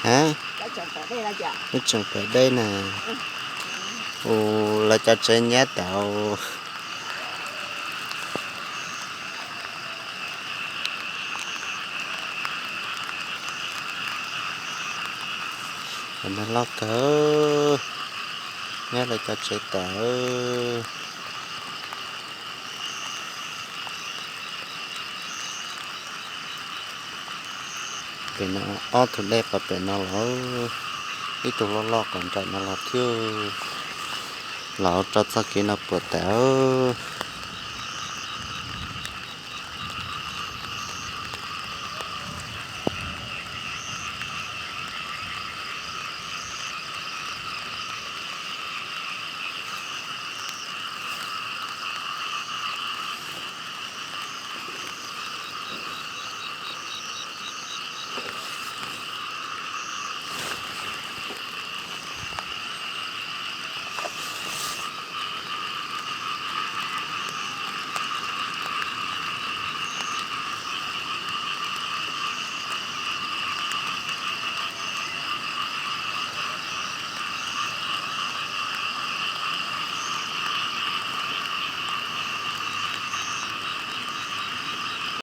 Ha, wb tseem pem dej na. Ua lawv cov tsev nyab tawm. Cov no loj kawg, nyab lawv cov tsev tawm. Pem no ob tug dej qhov pem no los, ib tug loj loj qhov nraim no los thiab, los rau txoj kev no puas tawm.